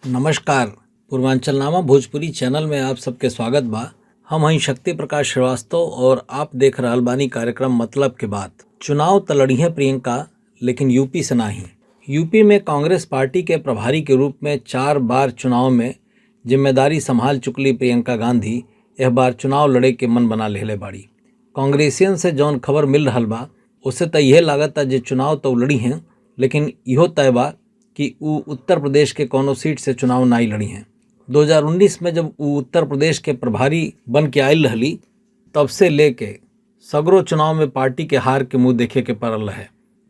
नमस्कार, पूर्वांचल नामा भोजपुरी चैनल में आप सबके स्वागत बा। हम हई शक्ति प्रकाश श्रीवास्तव और आप देख रहल बानी कार्यक्रम मतलब के बात। चुनाव त लड़ी है प्रियंका, लेकिन यूपी से नाही। यूपी में कांग्रेस पार्टी के प्रभारी के रूप में 4 बार चुनाव में जिम्मेदारी संभाल चुकली प्रियंका गांधी यह बार चुनाव लड़े के मन बना लेले बाड़ी। कांग्रेसियन से जौन खबर मिल रहल बा उससे त यह लागत जे चुनाव तो लड़ी हैं, लेकिन इहो तय बा कि ऊ उत्तर प्रदेश के कोनो सीट से चुनाव नाई लड़ी हैं। 2019 में जब ऊ उत्तर प्रदेश के प्रभारी बन के आयल रहली, तब से लेके सगरो चुनाव में पार्टी के हार के मुंह देखे के पड़ल रहे।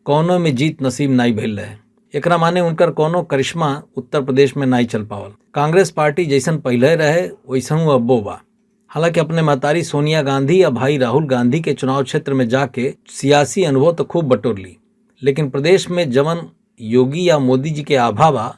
कोनो में जीत नसीब नाई भइल रहे। एकरा माने उनकर कोनो करिश्मा उत्तर प्रदेश में नाई चल पावल। कांग्रेस पार्टी जैसन पहले रहे वैसन अब्बो बा। हालांकि अपने महतारी सोनिया गांधी या भाई राहुल गांधी के चुनाव क्षेत्र में जाके सियासी अनुभव तो खूब बटोर ली, लेकिन प्रदेश में जवन योगी या मोदी जी के आभा बा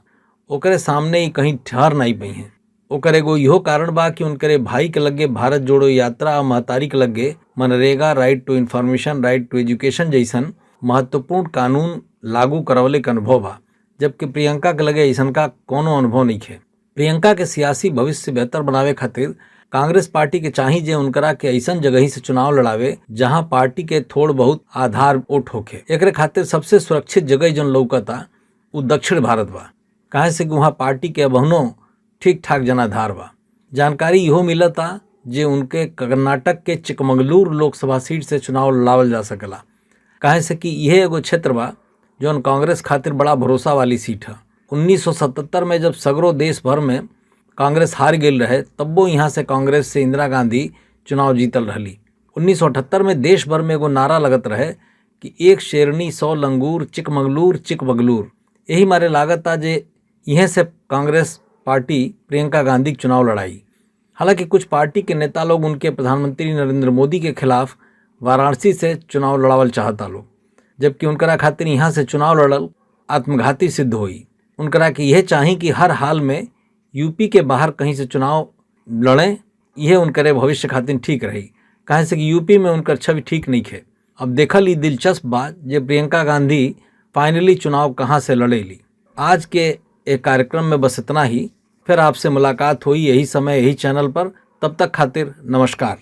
ओकरे सामने ही कहीं ठहर नहीं पई हैं। ओकर एगो इहो कारण बा कि उनकरे भाई के लगे भारत जोड़ो यात्रा आ महतारी के लगे MNREGA, right to information, right to education जैसन महत्वपूर्ण कानून लागू करवले के अनुभव बा, जबकि प्रियंका के लगे ऐसन का कोनो अनुभव नहीं है। प्रियंका के सियासी भविष्य बेहतर बनावे खातिर कांग्रेस पार्टी के चाही जे उनकरा के ऐसन जगही से चुनाव लड़ावे जहां पार्टी के थोड़ बहुत आधार वोट होखे। एकरे खातिर सबसे सुरक्षित जगह जौन लौकता उ दक्षिण भारत बा, काहे से कि वहाँ पार्टी के अबहनो ठीक ठाक जनाधार बा। जानकारी इहो मिलता जे उनके कर्नाटक के चिकमगलूर लोकसभा सीट से चुनाव लड़ावल जा सकेला, काहे से कि यह एगो क्षेत्र बा जौन कांग्रेस खातिर बड़ा भरोसा वाली सीट है। 1977 में जब सगरो देश भर में कांग्रेस हार गेल रहे, तब्बो यहाँ से कांग्रेस से इंदिरा गांधी चुनाव जीतल रहली। 1978 में देश भर में एगो नारा लगत रहे कि एक शेरनी 100 लंगूर, चिकमगलूर चिकबगलूर। यही मारे लागत जे इहें से कांग्रेस पार्टी प्रियंका गांधी के चुनाव लड़ाई। हालांकि कुछ पार्टी के नेता लोग उनके प्रधानमंत्री नरेंद्र मोदी के खिलाफ वाराणसी से चुनाव लड़ावल चाहता लोग, जबकि उनकरा खातिर यहाँ से चुनाव लड़ल आत्मघाती सिद्ध होई। उनकरा के यह चाही कि हर हाल में यूपी के बाहर कहीं से चुनाव लड़ें, यह उनकरे भविष्य खातिर ठीक रही, काहे से कि यूपी में उनकर छवि ठीक नहीं खे। अब देखल ई दिलचस्प बात जे प्रियंका गांधी फाइनली चुनाव कहाँ से लड़ेली। आज के एक कार्यक्रम में बस इतना ही। फिर आपसे मुलाकात हुई यही समय यही चैनल पर। तब तक खातिर नमस्कार।